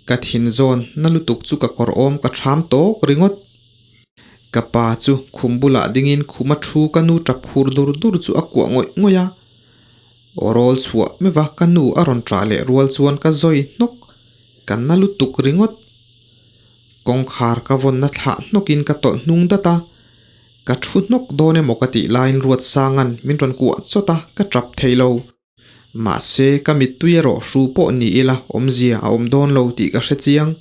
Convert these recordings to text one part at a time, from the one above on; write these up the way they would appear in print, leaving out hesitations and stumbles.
Ka thin zawn na lutuk chu ka kawr awm ka ṭham tawk ringawt. Ka pa chu khum bulah dingin khuma thu ka nu ṭap khur dur dur chu a kuah ngawih ngawih a. Aw rawl chhuah meuh a ka nu a rawn ṭah leh rual chuan ka zawi hnawk, ka na lutuk ringawt. Kawngkhar ka vawnna thlah hnawkin ka tawlh hnung dat a, ka thu hnawk dawn emaw ka tih laiin Ruatsanga'n min rawn kuah chawt a, ka ṭap thei lo. Mahse, ka mittui erawh hru pawh ni ila awmzia a awm dawn lo tih ka hre chiang.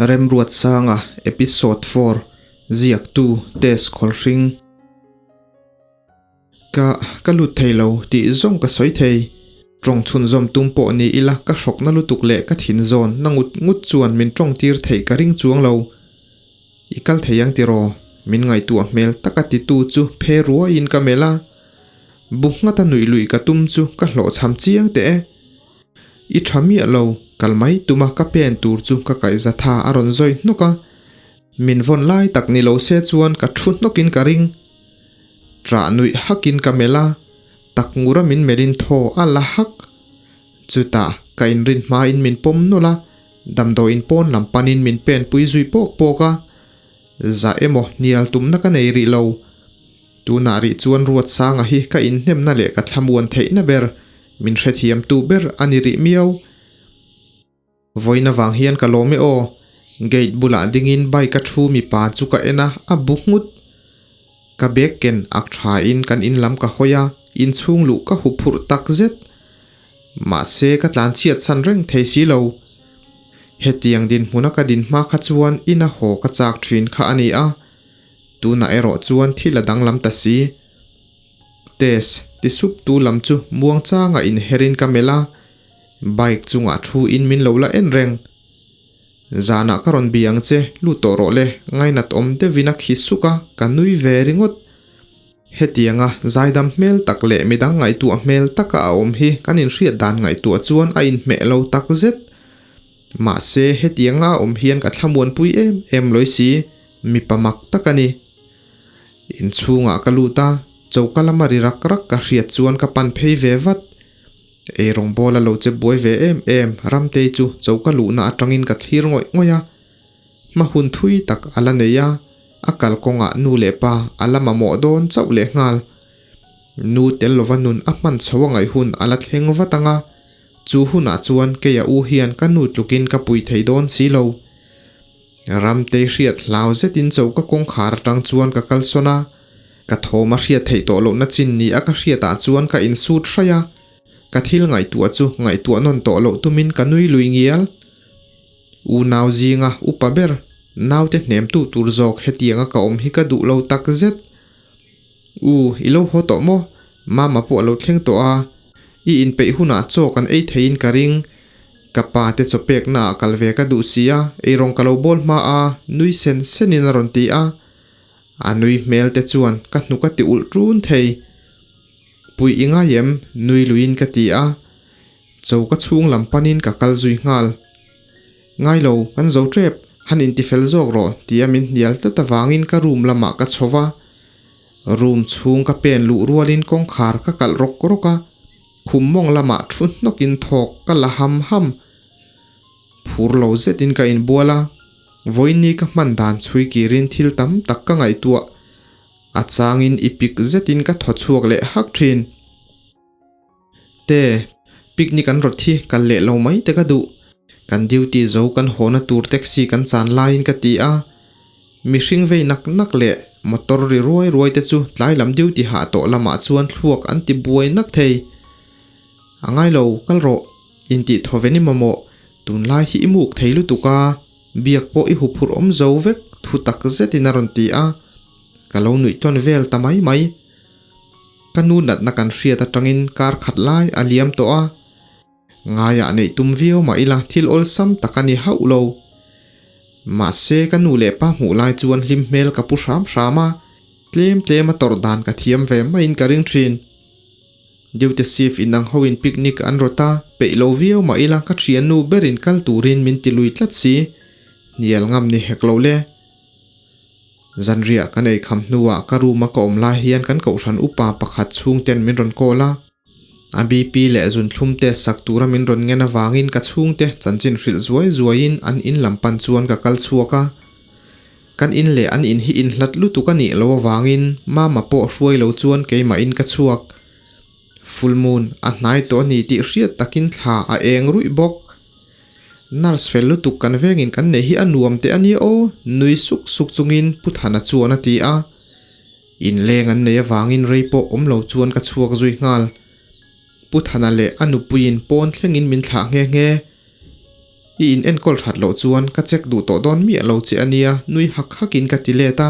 Remruatsanga Episode 4 Ziaktu Tess Khawlhring Ka ka lut thei lo tih zawng ka sawi thei. Tawng chhunzawm tum pawh ni ila ka hrawkna lutuk leh ka thin zawn na ngut ngut chuan min tawng tir theih ka ring chuang lo. I kal thei ang tiraw? Min ngaihtuah hmel taka titu chu phe ruaiin ka melh a. Bu nghata nuih luih ka tum chu ka hlawhchham chiang teh e. I tha miah lo, kal mai tuma ka pen tur chu ka kaihza tha a rawn zawi hnawk a. Min vawn lai tak ni lo se chuan ka thu hnawkin ka ring. Ṭah nuih hakin ka melh a, tak ngura min melhin thaw a la hak. Chutah ka inrin hmain min pawm nawlh a, damdawiin pawn lam panin min pen pui zui pawk pawk a. Zah emaw hnial tumna ka nei rih lo. Tunah rih chuan Ruatsanga hi ka inhnemna leh ka thlamuan theihna ber, min hrethiamtu ber a ni rih miau. Vawiin avang hian ka lawm e aw. Gate bulah dingin bike a thu mipa chu ka en a, a bu nghut. Ka bag ken ak thain kan in lam ka hawi a, inchhung luh ka hu phurh tak zet. Mahse ka tlan chhiat chhan reng thei si lo. Hetiang dinhmuna ka din hma kha chuan ina haw ka chak thin kha a ni a. Tunah erawh chuan thil a danglam ta si. Tess ti sup tu lam chu muangchanga inherin ka melh a, bike chungah thu in min lo la en reng. Zanah ka rawn bi ang che, lut tawh rawh le, ngainat awm deuhin a khi suk a, ka nui ve ringawt. Hetianga zaidam hmel tak leh midang ngaihtuah hmel taka a awm hi kan inhriat dan ngaihtuah chuan a inhmeh lo takzet. Mahse, hetianga a awm hian ka thlamuanpui em em lawi si, mipa mak tak a ni. Inchhungah ka lut a, choka lama ri rak rak ka hriat chuan ka pan phei ve vat. Eirawng bawl a lo che buai ve em em, Ramtei chu choka luhna atangin ka thlir ngawih ngawih a. Hma hun thui tak a la nei a, a kalkawngah nu leh pa a la mamawh dawn chauh lehnghal. Nu tel lova nun a hman chho a ngaih hun a la thleng vat ang a. Chu hunah chuan keia u hian ka nu tlukin ka pui thei dawn si lo. Ramtei hriat hlau zetin choka kawngkhar atang chuan ka kalsawn a, ka thawm a hriat theih tawh lohna chin ni a ka hriatah chuan ka insut hraih a, ka thil ngaihtuah chu ngaihtuah nawn tawh loh tumin ka nui lui ngial. Unau zinga upa ber, naute hnemtu tur zawk hetianga ka awm hi ka duh lo takzet. U, i lo haw tawh maw? Mama pawh a lo thleng tawh a. I inpeih hunah chaw kan ei theiin ka ring. Ka pa te chaw peknaah kal ve ka duh si a, eirawng ka lo bawl hma a, nui sen senin a rawn ti a. A nui hmel te chuan ka hnuk a ti ulh ṭun thei. Pui i ngai em? Nui luiin ka ti a. Chaw ka chhung lam panin ka kal zui nghal. Ngai lo, kan zo ṭep, han intifel zawk rawh tia min hnial tlat avangin ka room lamah ka chho va. Room chhung ka pen luh rualin kawngkhar ka kalh rawk rawk a, khum mawng lamah thu hnawkin thawk ka la ham ham. Phur lo zetin ka inbual a, vawiin ka hman dan chhui kirin thil tam tak ka ngaihtuah. A changin i pik zetin ka thaw chhuak leh hak thin. Te, picnic an rawt hi kal leh lo mai te ka duh. Kan duty zo kan hawna tur taxi kan chan laiin ka ti a. Mihring vei nak nak leh motor ri ruai ruai te chu tlai lam duty hah tawh lamah chuan thluak an ti buai nak thei. A ngai lo, kal rawh. Intih thaw ve ni mamawh, tunlai hi i muk thei lutuk a, biak pawh i huphurh awm zo vek thu tak zetin a rawn ti a. Ka lo nuih tawn vel ta mai mai. Ka nu natna kan hriat atangin kar khat lai a liam tawh a, ngaiah neih tum viau mah ila thil awlsam tak a ni hauh lo. Mahse ka nu leh pa hmuh lai chuan hlim hmel ka pu hram hram a, tlem tlem a tawrh dan ka thiam ve maiin ka ring thin. Duty shift inang hoin picnic an rawt a, peih lo viau mah ila ka thiannu berin kal turin min ti lui tlat si, hnial ngam ni hek lo le. Zanriah kan ei kham hnuah ka room a ka awm lai hian kan kohhran upa pakhat chhungten min rawn call a. A BP leh zunthlum test sak tura min rawn ngen avangin ka chhungte chanchin hrilh zuai zuaiin an in lam pan chuan ka kal chhuak a. Kan in leh an in hi inhlat lutuk a nih loh avangin Mama pawh hruai lo chuan keimahin ka chhuak. Full moon a hnai tawh a ni tih hriat takin thla a eng ruih bawk. Nurse fel lutuk kan vengin kan neih hi a nuam teh a nia aw, nui suk suk chungin Pu Thana chuan a ti a. Inleng an nei avangin rei pawh awm lo chuan ka chhuak zui nghal. Pu Thana leh a nupuiin pawn thlengin min thlah nghe nghe. I in enkawl that loh chuan ka check duh tawh dawn miah lo che a nia nui hak hakin ka ti let a.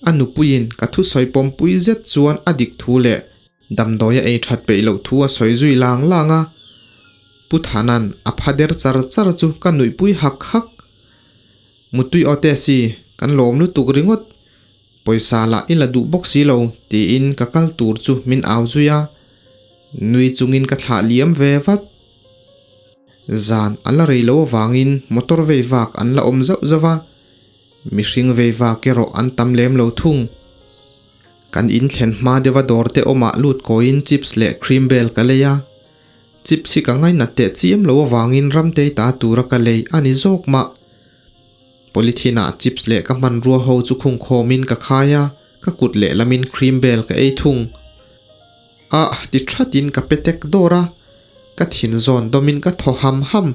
A nupuiin ka thusawi pawmpui zet chuan a dik thu leh damdawi a ei that peih loh thu a sawi zui lang lang a. Pu Thana'n a pha der char char chu ka nuihpui hak hak. Mutui aw te si, kan lawm lutuk ringawt. Pawisa lah i la duh bawk si lo tiin ka kal tur chu min au zui a, nui chungin ka thlah liam ve vat. Zan a la rei lo avangin motor vei vak an la awm zauh zauh a, mihring vei vak erawh an tam lem lo thung. Kan in thlen hma deuha dawr te awmah lut kawiin chips leh cream bel ka lei a, chips hi ka ngainat teh chiam lo avangin ramtei ta tura ka lei a ni zawk mah. Polythene ah chips leh ka hmanrua ho chu khung khawmin ka khai a, ka kut lehlamin cream bel ka ei thung. Ah ti thatin ka pe tek dawr a, ka thin zawn dawmin ka thaw ham ham.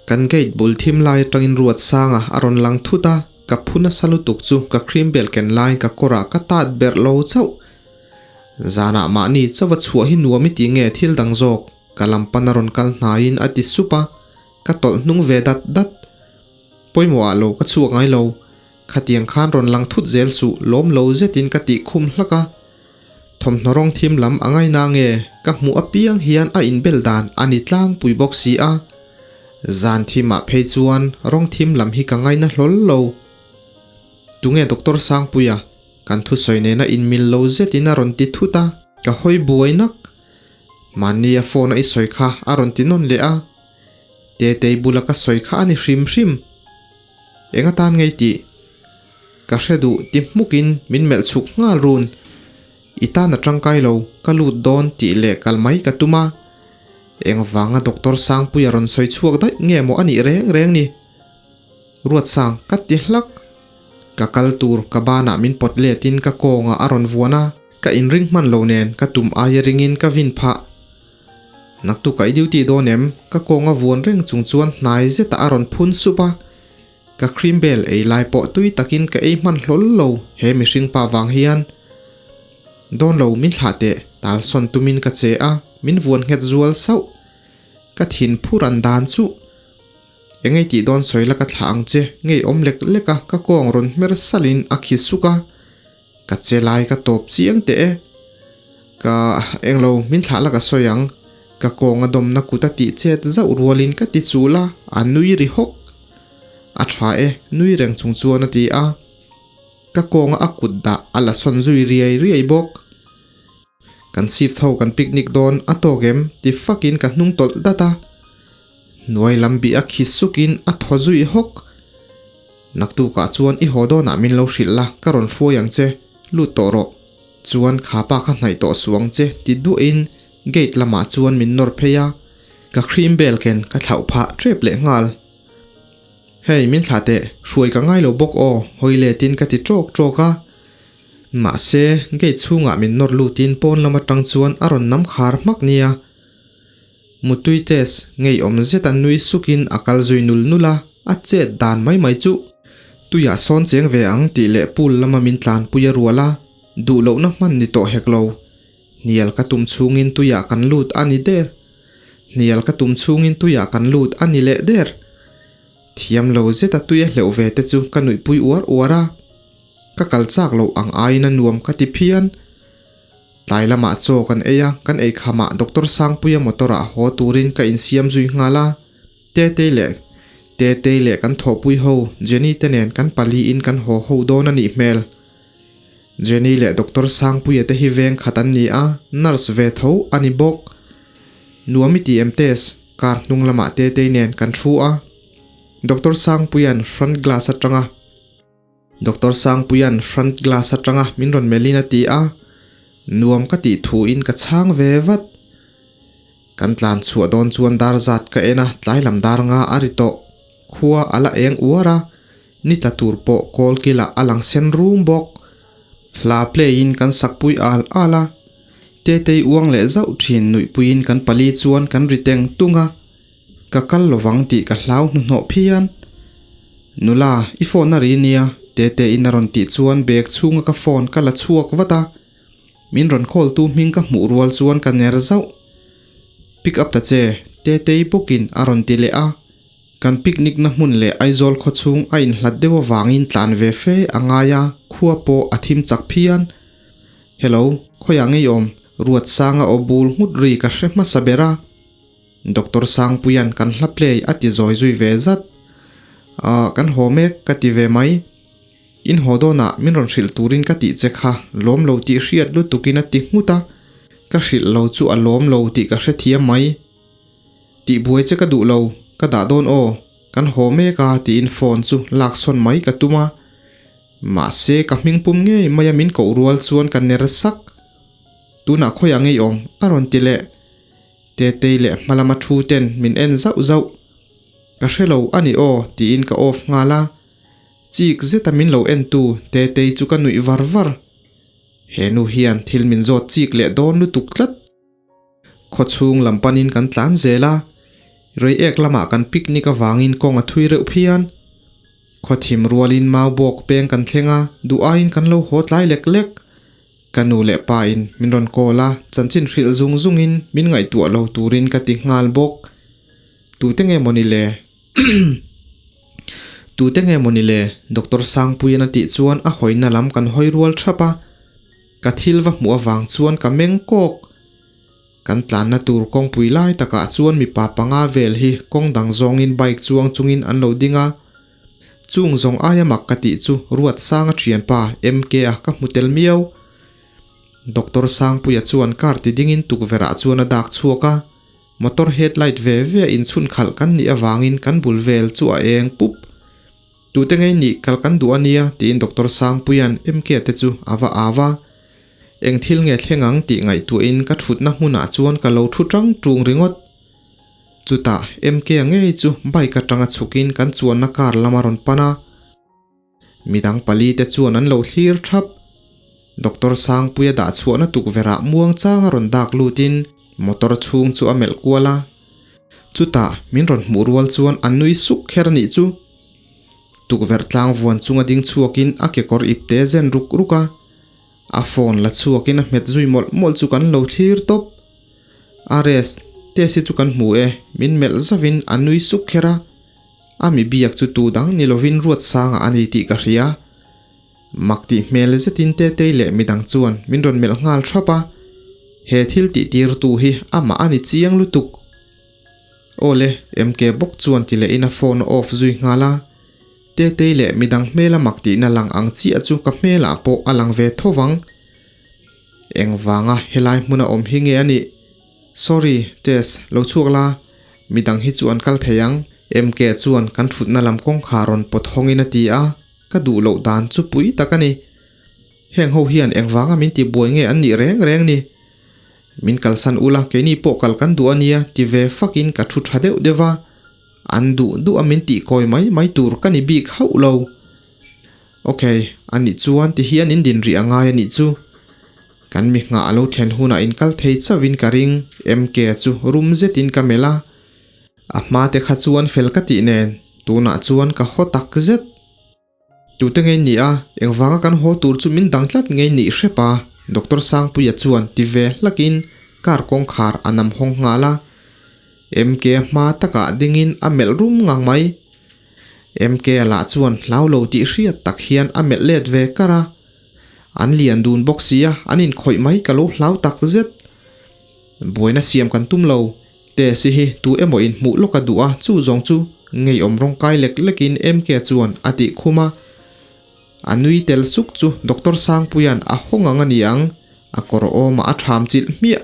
Kan gate bul thim lai atangin ruat sanga a rawn lang thut a, ka phu nasa lutuk chu ka cream bel ken lai ka kawrah ka tat berh lo chauh. Zanah mahni chauha chhuah hi nuam i ti nge thil dang zawk, ka lam pan a rawn kal hnaiin a ti sup a, ka tawlh hnung ve dat dat. Pawimawh ah lo ka chhuak ngai lo. Khatiang khan rawn lang thut zel suh lawm lo zetin ka tih khum hlak a. Thawmhnaw rawng thim lam a ngaina nge ka hmuh apiang hian a inbel dan a ni tlangpui bawk si a. Zan thimah phei chuan rawng thim lam hi ka ngaina hlawl lo. Tunge Doctor Sangpuia kan thusawi nena inmil lo zetin a rawn ti thut a. Ka hawi buai nak. Mahni a phone a i sawi kha a rawn ti nawn leh a. Tetei bula ka sawi kha a ni hrim hrim. Eng atan ngei tih ka hre duh ti hmukin min melh chhuk nghal run. I tan a tangkai lo, ka lut dawn tih leh kal mai ka tum a. Engvanga Doctor Sangpuia rawn sawi chhuak daih nge maw a nih reng reng ni? Ruatsang ka ti hlak. Ka kal tur ka banah min pawt letin ka kawngah a rawn vuan a. Ka inring hman lo nen ka tum aia ringin ka vin phah. Naktuk a i duty dawn em? Ka kawng a vuan reng chung chuan hnai zetah a rawn phun sup a. Ka cream bel ei lai pawh tui takin ka ei hman hlawl lo he mihring pa vang hian. Dawn lo min thlah teh, tal sawn tumin ka che a, min vuan nghet zual sauh. Ka thin phur an dan chuh. Engei tih dawn sawi la ka thlah ang che, ngei awm lek lek a ka kawng rawn hmer salhin a khi suk a. Ka che lai ka tawp chiang teh e. Ka englo min thlah la ka sawi ang. Ka kawng a dawmna kut a tih chet zauh rualin ka ti chul a, a nui ri hawk. A tha e, nui reng chung chuan a ti a. Ka kawnga a kut dah a la sawn zui riai riai bawk. Kan shift ho kan picnic dawn a tawk em ti fakin ka hnung tawlh dat a. Hnuai lam bih a khi sukin a thaw zui hawk. Naktukah chuan i haw dawnah min lo hrilh la, ka rawn hruai ang che, lut tawh rawh. Chuan kha pa kha hnaih tawh suh ang che ti duahin gate lamah chuan min nawr phei a, ka cream bel ken ka thlauh phah tep leh nghal. Hei min thlah teh, hruai ka ngai lo bawk aw hawi letin ka ti tawk tawk a. Mahse gate chhungah min nawr lutin pawn lam atang chuan a rawn nam khar hmak nia. Mutui test ngeiawm zeta nui sukin a kal zui nul nul a, a chet dan mai mai chu tuiah sawn cheng ve ang tih leh pool lama min tlanpui a rual a, duh lohna hman ni tawh hek lo. Hnial ka tum chhungin tuiah kan lut a ni der. Hnial ka tum chhungin tuiah kan lut a ni leh der. Thiam lo zeta tui a hleuh ve te chu ka nuihpui uar uar a, ka kal chak loh ang aiin a nuam ka ti phian. Tlai lamah chaw kan ei a, kan ei khamah Doctor Sangpuia motor ah haw turin ka insiam zui nghal a, Tetei leh Tetei leh kan thawhpui ho Jenny te nen kan pali in kan haw ho dawn a nih hmel. Jenny leh Doctor Sangpuia te hi veng khat an ni a, nurse ve tho a ni bawk. Nuam i ti em Tess? Car hnung lamah Tetei nen kan thu a, Doctor Sangpuia'n front glass atanga. Doctor Sangpuia'n front glass atanga min rawn melhin a ti a, nuam ka tih thuin ka chhang ve vat. Kan tlan chhuah dawn chuan dar zat ka en a, tlai lam dar nga a ri tawh. Khua a la eng uar a, ni tla tur pawh kawl kilah a lang sen rum bawk. Hla play in kan sakpui al al a, Tetei uang leh zauh thin nuihpuiin kan pali chuan kan ri teng tung a, ka kal lovang tih ka hlau hnuhnawh phian. Nula, i phone a ri nia, Teteiin a rawn tih chuan bag chhunga ka phone ka la chhuak vat a, min rawn call tu hming ka hmuh rual chuan ka ner zauh. Pick up ta che, Tetei bawkin a rawn ti leh a. Kan picnic na hmun leh Aizawl khawchhung a inhlat deuh avangin tlan ve fe a ngai a, khua pawh a thim chak phian. Hello, khawiah ngei awm? Ruatsanga aw bul nghut ri ka hre hmasa ber a. Doctor Sangpuia'n kan hla play a ti zawi zui ve zat. Ahh, kan haw mek ka ti ve mai. In haw dawnah min rawn hrilh turin ka tih che kha lawm lo tih hriat lutukin a ti nghut a. Ka hrilh lo chu a lawm lo tih ka hrethiam mai. Tih buai che ka duh lo, ka dah dawn aw, kan haw mek a tiin phone chu lak sawn mai ka tum a. Mahse ka hming pum ngei mai a min koh rual chuan ka ner sak. Tunah khawiah ngei awm a rawn ti leh. Tetei leh hma lama thu ten min en zauh zauh. Ka hre lo a ni aw tiin ka off nghal a. Chik zeta min lo en tu Tetei chu ka nuih var var. He nu hian thil min zawt chik leh dawn lutuk tlat. Khawchhung lam panin kan tlan zel a, Reiek lamah kan picnic avangin kawng a thui reuh phian. Khawthim rualin mau bawk peng kan thleng a, duh aiin kan lo haw tlai lek lek. Ka nu leh pa in min rawn call a, chanchin hrilh zung zungin min ngaihtuah lo turin ka ti nghal bawk. Tute nge mawni le? Tute nge mawni le? Doctor Sangpuian a tih chuan a hawina lam kan hawi rual thap a. Ka thil va hmuh avang chuan ka meng kawk. Kan tlanna tur kawngpui lai takah chuan mipa panga vel hi kawng dang zawngin bike chuang chungin an lo ding a. Chung zawng aia mak ka tih chu Ruatsanga thianpa MK-a ka hmu tel miau. Doctor Sangpuia chuan car ti dingin tukverhah chuan a dak chhuak a. Motor headlight ve ve a inchhun khalh kan nih avangin kan bul vel chu a eng pup. Tute ngei nih kal kan duh a nia tiin Doctor Sangpuia'n MK te chu a va au a. Eng thil nge thleng ang tih ngaihtuahin ka thutna hmunah chuan ka lo thu tang tung ringawt. Chutah MK ngei chu bike atanga chhukin kan chuanna car lam a rawn pan a. Midang pali te chuan an lo thlir thap. Doctor Sangpuia dah chhuahna tukverhah muangchang a rawn dak lutin motor chhung chu a melh kual a. Chutah min rawn hmuh rual chuan a nui suk kher anih chu. Tukverh tlang vuan chunga ding chhuakin a kekawr ipte zen ruk ruk a. A phone la chhuakin a hmet zui mawlh mawlh chu kan lo thlir tawp. RS, Tess hi chu kan hmu e, min melh zauhin a nui suk kher a. A mi biak chu tu dang ni lovin Ruatsanga a ni tih ka hria. Mak tih hmel zetin Tetei leh midang chuan min rawn melh nghal thap a. He thil tih tirtu hi amah a ni chiang lutuk. Awle, MK bawk chuan ti lehin a phone a off zui nghal a. Tetei leh midang hmela mak tihna lang ang chiah chu ka hmelah pawh a lang ve tho vang. Engvanga helai hmuna awm hi nge a nih? Sorry, Tess, lo chhuak la, midang hi chu an kal thei ang. MK chuan kan thutna lam kawngkhar rawn pawt hawngin a ti a, ka duh loh dan chu pui tak a ni. Heng ho hian engvanga min tibuai nge an nih reng reng ni? Min kalsan ula, keini pawh kal kan duh a nia, ti ve fakin ka thu tha deuh deuh va. An duh duh a min tih kawi mai mai tur ka ni bik hauh lo. Ok, a nih chuan ti hian in din rih a ngai a nih chu. Kan mi nghah a lo thlen hunah in kal thei chauhin ka ring, MK chu rum zetin ka melh a. A hma te kha chuan fel ka tih nen, tunah chuan ka haw tak zet. Tute ngei ni a, engvanga kan haw tur chu min dang tlat ngei nih hrep a, Doctor Sangpuia chuan ti ve hlakin car kawngkhar a nam hawng nghal a. MK hma takah dingin a melh rum ngang mai. MK lah chuan hlau lo tih hriat tak hian a melh let ve kar a. An lian dun bawk sia, an inkhawih mai ka lo hlau tak zet. Buaina siam kan tum lo, Tess-i hi tu emaw in hmuh lawk a duh a, chu zawng chu ngeiawm rawng kai lek lekin MK chuan a tih khum a. A nui tel suk chu Doctor Sangpuia'n a hawng ang a ni ang, a kawr awmah a ṭham chilh hmiah.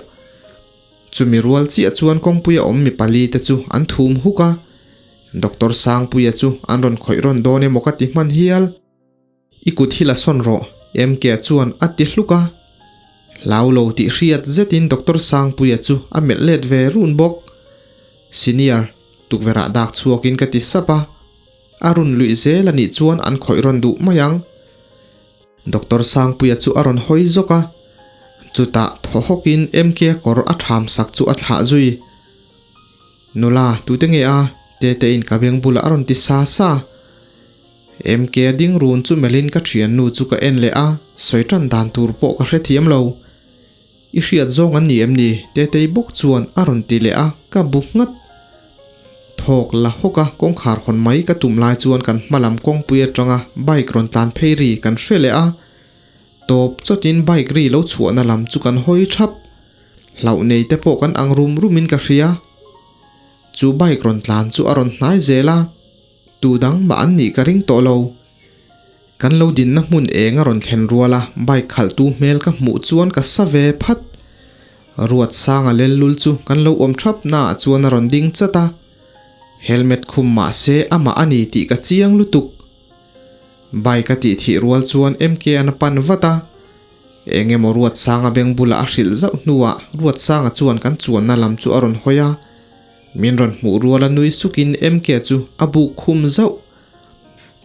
Chumi rual chiah chuan kawngpuia awm mi pali te chu an thum huk a, Doctor Sangpuia chu an rawn khawih rawn dawn emaw ka ti hman hial. I kut hi la sawn rawh, MK chuan a ti hluk a. Hlau lo tih hriat zetin Doctor Sangpuia chu a melh let ve run bawk. Senior, tukverh ah dak chhuakin ka ti sap a. A run luih zel a nih chuan an khawih rawn duh mai ang. Doctor Sangpuia chu a rawn hawi zawk a, chutah thaw hawkin MK kawr a tham sak chu a thlah zui. Nula, tute nge a? Tetein ka beng bulah a rawn ti sa sa. MK a ding run chu melhin ka thiannu chu ka en leh a, sawi tan dan tur pawh ka hrethiam lo. I hriat zawng an ni em ni? Tetei bawk chuan a rawn ti leh a, ka bu nghat. Thawk la hawk a, kawngkhar hawn mai ka tum lai chuan kan hma lam kawngpui atanga bike rawn tlan phei ri kan hre leh a. Tawp chawtin bike ri lo chhuahna lam chu kan hawi thap. Hlauh nei te pawh kan ang rum rum in ka hria. Chu bike rawn tlan chu a rawn hnai zel a, tu dang mah an nih ka ring tawh lo. Kan lo dinna hmun eng a rawn thlen rual a, bike khalhtu hmel ka hmuh chuan ka sa ve phat. Ruatsanga lellul chu kan lo awm thap naah chuan a rawn ding chat a. Helmet khum mah se amah a ni tih ka chiang lutuk. Bike a tih thih rual chuan MK an a pan vat a. Eng emaw Ruatsanga beng bulah a hrilh zauh hnuah Ruatsanga chuan kan chuanna lam chu a rawn hawi a. Min rawn hmuh ruala nui sukin MK chu a buk khum zauh.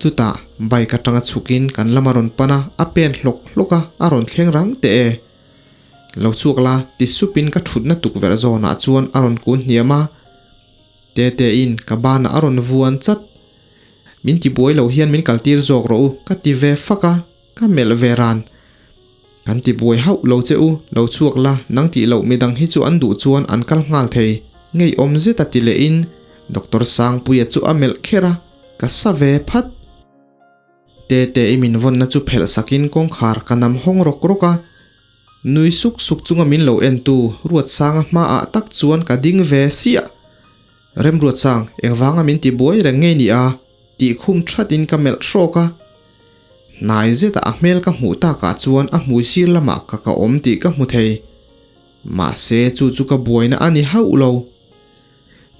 Chutah bike atanga chhukin kan lam a rawn pan a, a pen hlawk hlawk a, a rawn thleng rang teh e. Lo chhuak la, ti supin ka thutna tukverh zawnah chuan a rawn kun hniam a. Tetein ka banah a rawn vuan chat. Min ti buai lo hian min kaltir zawk rawh u, ka ti ve fak a, ka melh ve ran. Kan ti buai hauh lo che u, lo chhuak la, nang tih loh midang hi chu an duh chuan an kal nghal thei, ngeiawm zet a ti lehin Doctor Sangpuia chu a melh kher a, ka sa ve phat. Tete i min vawnna chu phelh sakin kawngkhar ka nam hawng rawk rawk a, nui suk suk chunga min lo entu Ruatsanga hmaah tak chuan ka ding ve siah. Remruatsang, engvanga min ti buai reng ngei ni a? Tih khum thatin ka melh hrawk a. Hnai zeta a hmel ka hmuh takah chuan a hmui sir lamah ka ka awm tih ka hmu thei. Mahse chu chu ka buaina a ni hauh lo.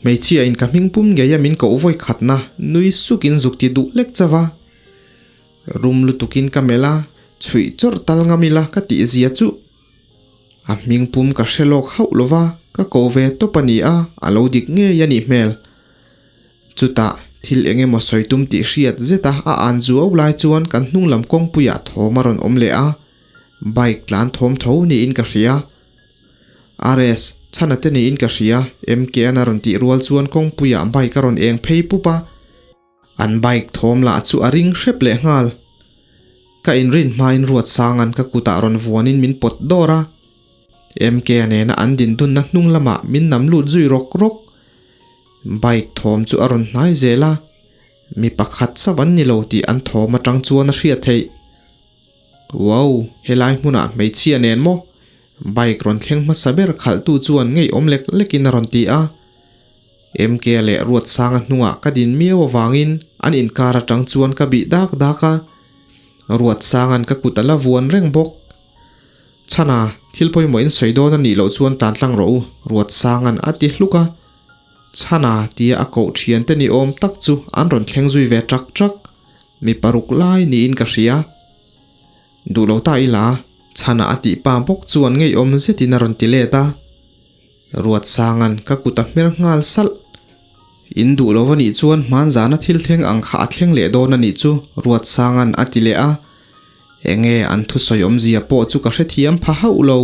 Hmeichhia in ka hming pum ngei a min koh vawi khatna nui sukin zuk ti duh lek chauh a. Rum lutukin ka melh a, chhuih chawrh tal ngam ila ka tih zia chuh. A hming pum ka hre lawk hauh lo va, ka ko ve tawp a ni a, a lo dik ngei a nih hmel. Chutah, thil eng emaw sawi tum tih hriat zeta a an zuau lai chuan kan hnung lam kawngpuiah thawm a rawn awm leh a, bike tlan thawm tho niin ka hria. RS, chhana te niin ka hria, MK-an a rawn tih rual chuan kawngpuiah bike a rawn eng phei pup a. An bike thawm lah chu a ring hrep leh nghal. Ka inrin hmain Ruatsanga'n ka kutah rawn vuanin min pawt dawr a. MK nena an dindunna hnung lamah min nam lut zui rawk rawk. Bike thawm chu a rawn hnai zel a, mi pakhat chauh an ni lo tih an thawm atang chuan a hriat theih. Wow, helai hmunah hmeichhia nen maw? Bike rawn thleng hmasa ber khalhtu chuan ngeiawm lek lekin a rawn ti a. MK leh Ruatsanga hnungah ka din miau avangin an inkar atang chuan ka bih dak dak a, Ruatsanga'n ka kut a la vuan reng bawk. Chhana, thil pawimawh in sawi dawn a nih loh chuan tan tlang rawh u, Ruatsanga'n a ti hluk a. Chhana tia a koh thiante ni awm tak chu an rawn thleng zui ve ṭak ṭak. Mi paruk lai niin ka hria. Duh lo ta ila, Chhana a tih pa bawk chuan ngeiawm zetin a rawn ti let a. Ruatsanga'n ka kut a hmer nghal salh. In duh lo anih chuan hmanzana thil thleng ang kha a thleng leh dawn anih chu Ruatsanga'n a ti leh a. Enge an thusawi awmzia pawh chu ka hrethiam pha hauh lo.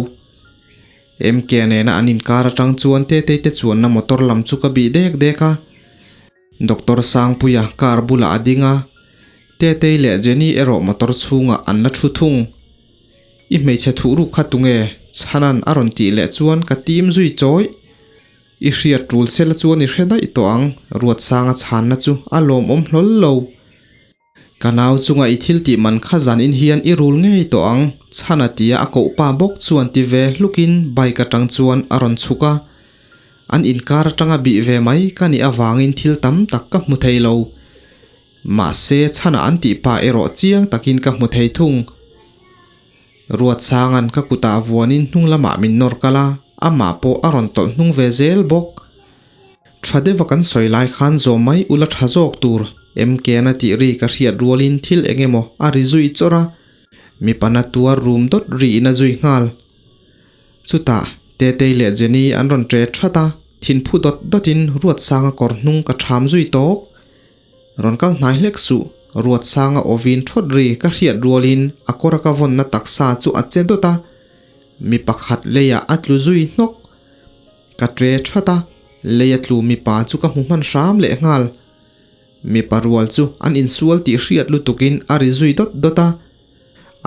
MK nena an inkar atang chuan Tetei te chuanna motor lam chu ka bih dek dek a. Doctor Sangpuia car bulah a ding a, Tetei leh Jenny erawh motor chhungah an la thu thung. I hmeichhe thuh ruk kha tunge? Chhanan a rawn tih leh chuan ka tim zui chawih. I hriat tul sela chuan i hre daih tawh ang, Ruatsanga chhanna chu a lawmawm hlawl lo. Ka nau chunga i thil tih man kha zan in hian i rul ngei tawh ang, Chhana tia a koh pa bawk chuan ti ve hlukin bike atang chuan a rawn chhuk a. An inkar atanga bih ve mai ka nih avangin thil tam tak ka hmu thei lo. Mahse Chhana an tih pa erawh chiang takin ka hmu thei thung. Ruatsanga'n ka kutah vuanin hnung lamah min nawr kal a, amah pawh a rawn tawlh hnung ve zel bawk. Tha deuha kan sawi lai khan zawm mai ula tha zawk tur. MK-an a tih ri ka hriat rualin thil eng emaw a ri zui chawrh a, mipa na tuar rum dawt riin a zui nghal. Chutah Tetei leh Jenny an rawn ṭe ṭhat a, thinphu dawt dawtin Ruatsanga kawr hnung ka ṭham zui tawk. Rawn kal hnai hlek suh, Ruatsanga awvin ṭhawt ri ka hriat rualin a kawra ka vawnna taksa chu a che dawt a, mi pakhat leiah a tlu zui hnawk. Ka ṭe ṭhat a, lei a tlu mipa chu ka hmu hman hram leh nghal. Mipa rual chu an insual tih hriat lutukin a ri zui dawt dawt a.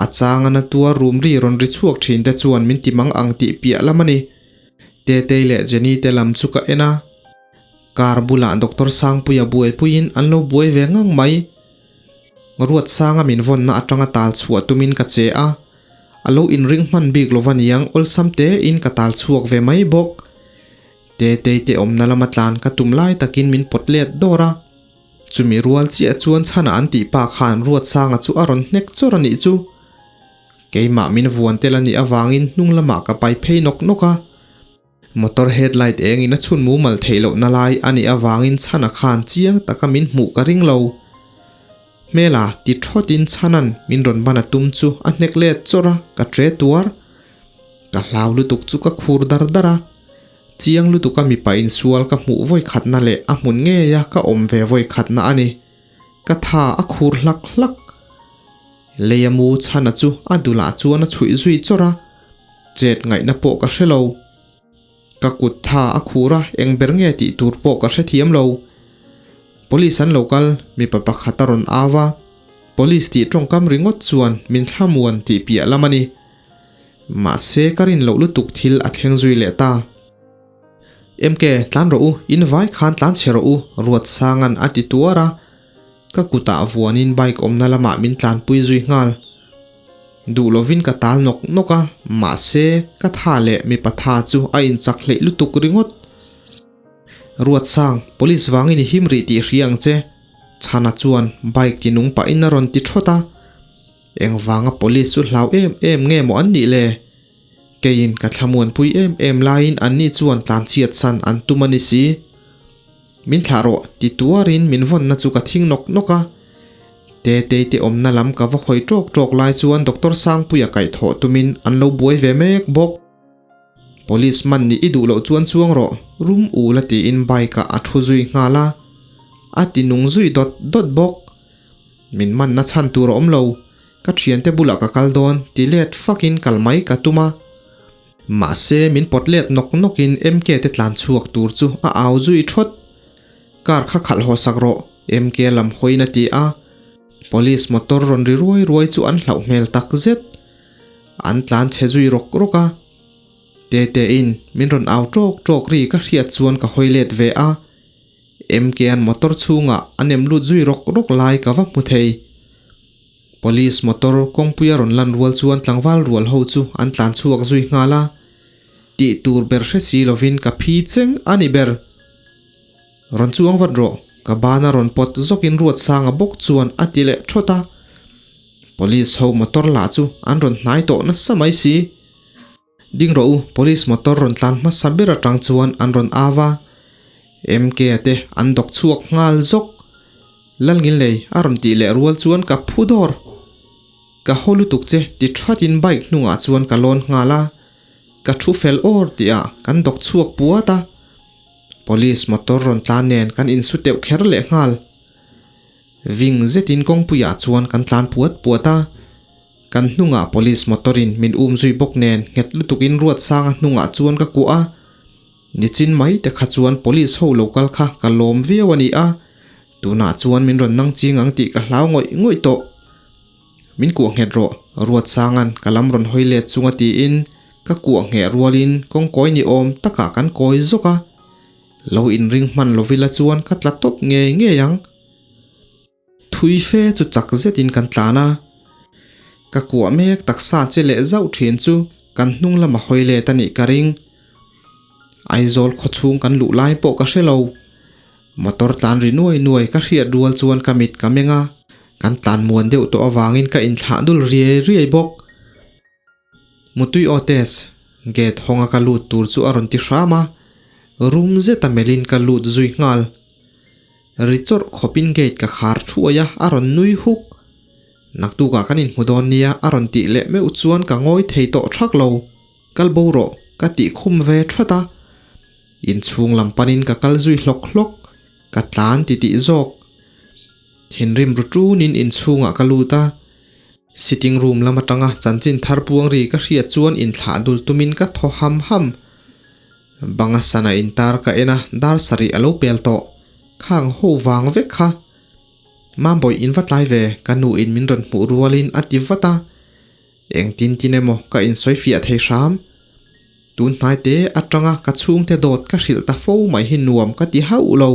A changa na tuar rum ri rawn ri chhuak thin te chuan min ti mang ang tih piah lam a ni. Tetei leh Jenny te lam chu ka en a. Car bulah Doctor Sangpuia buaipuiin an lo buai ve ngang mai. Ruatsanga min vawnna atanga tal chhuah tumin ka che a. A lo inring hman bik lova niang awlsam tein ka tal chhuak ve mai bawk. Tetei te awmna lama tlan ka tum lai takin min pawt let dawr a. Chumi rual chiah chuan chhana an tih pa khan Ruatsanga chu a rawn hnek chawr a nih chu. Keimah min vuan tel a nih avangin hnung lamah ka pai phei nawk nawk a. Motor headlight engin a chhun mumal theih lohna lai a nih avangin chhana khan chiang taka min hmuh ka ring lo. Hmela ti thawtin chhanan min rawn ban a tum chu a hnek let chawrh a, ka tre tuar. Ka hlau lutuk chu ka khur dar dar a. Chiang lutuka mipa insual ka hmuh vawi khatna leh a hmun ngeia ka awm ve vawi khatna a ni. Ka tha a khur hlak hlak. Leia mu chhana chu a dulah chuan a chhuih zui chawrh a, chet ngaihna pawh ka hre lo. Ka kut tha a khur a, eng ber nge tih tur pawh ka hrethiam lo. Police an lo kal, mipa pakhat a rawn au a. Police tih tawngkam ringawt chuan min thlamuan tih piah lam a ni. Mahse ka rin loh lutuk thil a thleng zui leh ta. MK, tlan rawh u, in vai khan tlan chhe rawh u, Ruatsanga'n a ti tuar a. Ka kutah vuanin bike awmna lamah min tlanpui zui nghal. Duh lovin ka tal nawk nawk a, mahse ka tha leh mipa tha chu a inchak hleih lutuk ringawt. Ruatsang, police vangin i him rih tih hria ang che. Chhana chuan bike ti nung pahin a rawn ti thawt a. Engvanga police chu hlau em em nge maw an nih le? Keiin ka thlamuanpui em em laiin anni chuan tlanchhiat san an tum a ni si. Min thlah rawh ti tuarin min vawnna chu ka thing nawk nawk a. Tetei te awmna lam ka va hawi tawk tawk lai chuan Doctor Sangpuia kaihthawh tumin an lo buai ve mek bawk. Police man nih i duh loh chuan chuang rawh, rum ul a tiin bike ah a thu zui nghal a. A ti nung zui dawt dawt bawk. Min manna chhan tur a awm lo, ka thiante bulah ka kal dawn ti let fakin kal mai ka tum a. Mahse min pawt let nawk nawkin MK te tlan chhuak tur chu a au zui thawt. Car kha khalh haw sak rawh, MK lam hawiin a ti a. Police motor rawn ri ruai ruai chu an hlauh hmel tak zet. An tlan chhe zui rawk rawk a. Tetein min rawn au tawk tawk ri ka hriat chuan ka hawi let ve a. MK-a'n motor chhungah a nem lut zui rawk rawk lai ka va hmu thei. Police motor kawngpuia rawn lan rual chuan tlangval rual ho chu an tlan chhuak zui nghal a. Tih tur ber hre si lovin ka phi cheng a ni ber. Rawn chuang vat rawh, ka bana rawn pawt zawkin Ruatsanga bawk chuan a ti leh thawt a. Police ho motor lah chu an rawn hnai tawh nasa mai si. Ding rawh u, police motor rawn tlan hmasa ber atang chuan an rawn au a. MK-a te an dawk chhuak nghal zawk. Lalngilnei a rawn tih leh rual chuan ka phu dawr. Ka haw lutuk che ti thatin bike hnungah chuan ka lawn nghal a. Ka thu fel awr tih ah kan dawk chhuak puat a. Police motor rawn tlan nen kan insu teuh kher leh nghal. Ving zetin kawngpuiah chuan kan tlan puat puat a. Kan hnungah police motor in min um zui bawk nen nghet lutuk in Ruatsanga hnungah chuan ka kuah a. Nichin mai te kha chuan police ho lo kal kha ka lawm viau a ni a. Tunah chuan min rawn nang ching ang tih ka hlau ngawih ngawih tawh. Min kuah nghet rawh, Ruatsanga'n ka lam rawn hawi let chunga tiin ka kuah ngheh rualin kawngkawi ni awm takah kan kawi zawk a. Lo inring hman lovila chuan ka tla tawp ngei ngei ang. Thui fe chu chak zetin kan tlan a. Ka kuah mek taksa che leh zauh thin chu kan hnung lama hawi let a nih ka ring. Aizawl khawchhung kan luh lai pawh ka hre lo. Motor tlan ri nuai nuai ka hriat rual chuan ka mit ka meng a, kan tlan muan deuh tawh avangin ka inthlah dul riai riai bawk. Mutui aw test, gate hawnga ka lut tur chu a rawn ti hram a, rum zeta melhin ka lut zui nghal. Ri chawrh khawpin gate ka khar thuai a, a rawn nui huk. Naktukah kan inhmu dawn nia a rawn tih leh meuh chuan ka ngawi thei tawh thak lo. Kal bo rawh ka tih khum ve that a. Inchhung lam panin ka kal zui hlawk hlawk, ka tlan ti tih zawk. Thinrim ru tunin inchhungah ka lut a. Sitting room lam atanga chanchin thar puang ri ka hriat chuan inthlah dul tumin ka thaw ham ham. Banga sana intar ka en a, dar sarih a lo pel tawh. Khang ho vang vek kha. Mambawi in va tlai ve, ka nu in min rawn hmuh rualin a ti vat a. Eng tin tin emaw ka insawi fiah thei hram. Tun hnai te atanga ka chhungte dawt ka hrilh ta fo mai hi nuam ka ti hauh lo.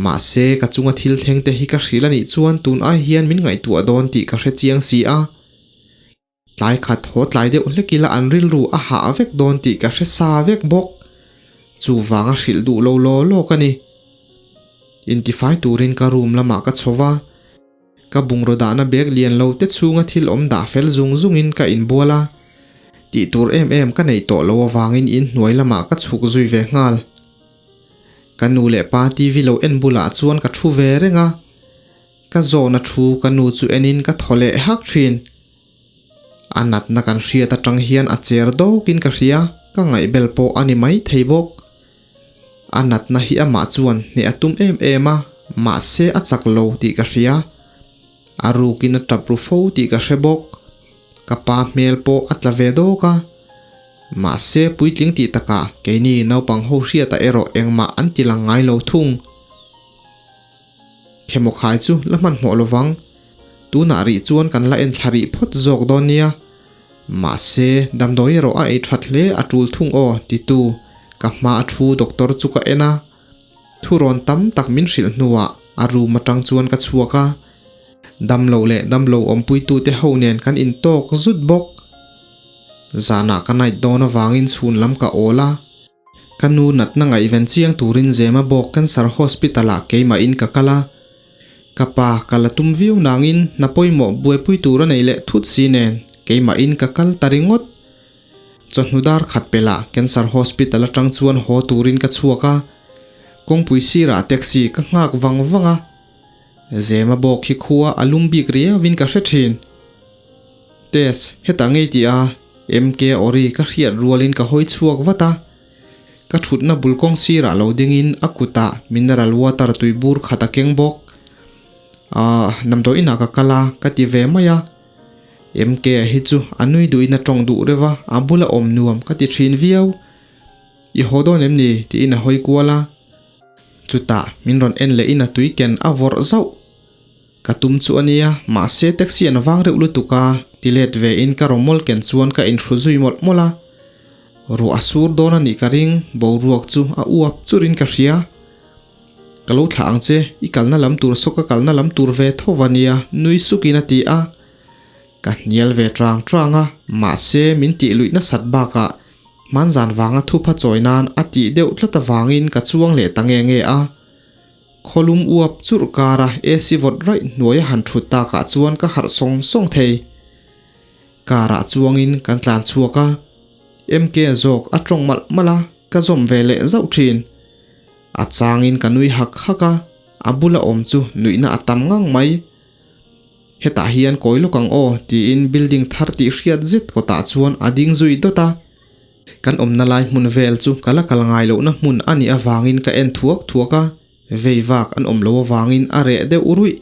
Mahse ka chunga thil thleng te hi ka hrilh a nih chuan tun ai hian min ngaihtuah dawn tih ka hre chiang si a. Tlai khat haw tlai deuh hlek ila an rilru a hah vek dawn tih ka hre sa vek bawk. Chuvanga hrilh duh lo law law ka ni. Intifai turin ka room lamah ka chho va. Ka bungraw dahna bag lian lo te chhunga thil awm dah fel zung zungin ka inbual a. Tih tur em em ka neih tawh lo avangin inhnuai lamah ka chhuk zui ve nghal. Ka nu leh pa TV lo en bulah chuan ka thu ve reng a. Ka zawhna thu ka nu chu enin ka thaw leh hak thin. A natna kan hriat atang hian a cher dawkin ka hria, ka ngaihbel pawh a ni mai thei bawk. A natna hi amah chuan hneh a tum em em a, mahse a chak lo tih ka hria. A rukin a tap ru fo tih ka hre bawk. Ka pa hmel pawh a tla ve dawk a. Mahse puitling tih takah keini naupang ho hriatah erawh engmah an ti lang ngai lo thung. Themawkhai chu la hmanhmawh lovang. Tunah rih chuan kan la en thla rih phawt zawk dawn nia. Mahse, damdawi erawh a ei that hle a tul thung aw, titu ka hma a thu doctor chu ka en a. Thurawn tam tak min hrilh hnuah a room atang chuan ka chhuak a. Damlo leh damlo awmpuitute ho nen kan intawk zut bawk. Zanah ka night dawn avangin chhun lam ka awl a. Ka nu natna ngaihven chiang turin Zema bawk Cancer Hospital ah keimahin ka kal a. Ka pa ka la tum viau nangin hna pawimawh buaipui tur a nei leh thut si nen keimahin ka kal ta ringawt. Chawhnu dar khat pelh ah Cancer Hospital atang chuan haw turin ka chhuak a. Kawngpui sirah taxi ka nghak vang vang a. Zema bawk hi khua a lum bik riauin ka hre thin. Tess, hetah ngei tih a MK Ori ka hriat rualin ka hawi chhuak vat a. Ka thutna bul kawng sirah lo dingin a kutah mineral water tui bur khat a keng bawk. Ahh, damdawi inah ka kal a, ka ti ve mai a. MK a hi chu a nui duhin a tawng duh reuh a, a bula awm nuam ka ti thin viau. I haw dawn em ni? tiin a hawi kual a. Chutah min rawn en lehin a tui ken a vawrh zauh. Ka tum chu a nia, mahse taxi an vang reuh lutuk a, ti let ve in ka rawmawl ken chuan ka inhru zui mawlh mawlh a. Ruah a sur dawn a nih ka ring, boruak chu a uap chur in ka hria. Ka lo thlah ang che, i kalna lam tur saw ka kalna lam tur ve tho va nia, nui suk in a ti a. Ka hnial ve chang chang a, mahse min tih luih nasat bakah hmanzan vanga thupha chawi nan a tih deuh tlat avangin ka chuang leh ta nge nge a. Khawlum uap churh kara AC vawt raih hnuai a han thut takah chuan ka harh sawng sawng thei. Car ah chuangin kan tlan chhuak a, MK zawk a tawng malh malh a, ka zawm ve leh zauh thin. A changin ka nui hak hak a, a bula awm chu nuihna a tam ngang mai. Hetah hian kawi lawk ang aw tiin building thar tih hriat zet kawtah chuan a ding zui dawt a. Kan awmna lai hmun vel chu ka la kal ngai lohna hmun a nih avangin ka en thuak thuak a, vei vak an awm lo avangin a reh deuh ruih.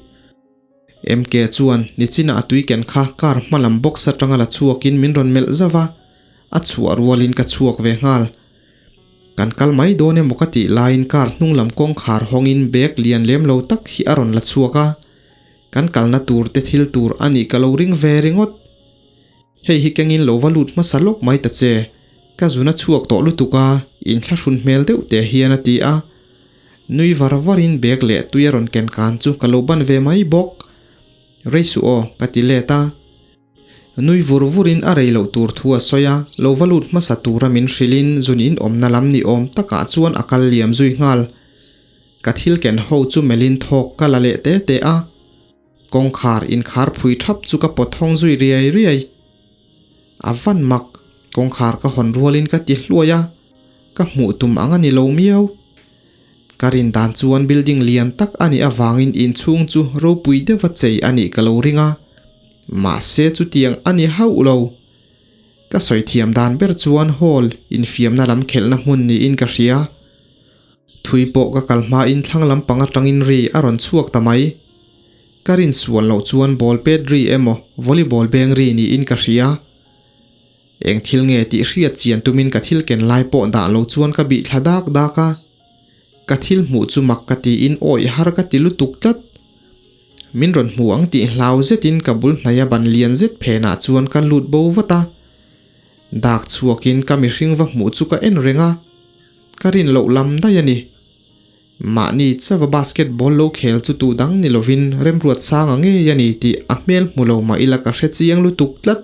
MK chuan nichina a tui ken kha car hma lam box atanga la chhuakin min rawn melh zauh a, a chhuah rualin ka chhuak ve nghal. Kan kal mai dawn emaw ka tih laiin car hnung lam kawngkhar hawngin bag lian lem lo tak hi a rawn la chhuak a, kan kalna tur te thil tur a nih ka lo ring ve ringawt. Hei hi kengin lo va lut hmasa lawk mai ta che, ka zun a chhuak tawh lutuk a, inthlahrun hmel deuh teh hian a ti a. Nui var varin bag leh tui a rawn ken kan chu ka lo ban ve mai bawk. Rei suh aw, ka ti let a. Nui vur vurin a rei loh tur thu a sawi a, lo va lut hmasa tura min hrilhin zun in awmna lam ni awm takah chuan a kal liam zui nghal. Ka thil ken ho chu melhin thawk ka la leh te te a. Kawngkhar inkhar phui thap chu ka pawt hawng zui riai riai. A van mak, kawngkhar ka hawn rualin ka ti hluai a, ka hmuh tum ang a ni lo miau. Ka rin dan chuan building lian tak a nih avangin inchhung chu ropui deuha chei a nih ka lo ring a, mahse chutiang a ni hauh lo. Ka sawi thiam dan ber chuan hall infiamna lam khelhna hmun niin ka hria. Thui pawh ka kal hmain thlang lampang atangin ri a rawn chhuak ta mai. Ka rin sual loh chuan ball pet ri emaw volleyball beng ri niin ka hria. Eng thil nge tih hriat chian tumin ka thil ken lai pawh dah lo chuan ka bih thla dak dak a. Ka thil hmuh chu mak ka tiin awih har ka ti lutuk tlat. Min rawn hmu ang tih hlau zetin ka bul hnaia ban lian zet phenah chuan ka lut bo vat a. Dak chhuakin ka mihring va hmuh chu ka en reng a. Ka rin loh lam daih a ni. Mahni chauha basketball lo khel chu tu dang ni lovin remruat sanga ngei a ni tih a hmel hmu lo mah ila ka hre chiang lutuk tlat.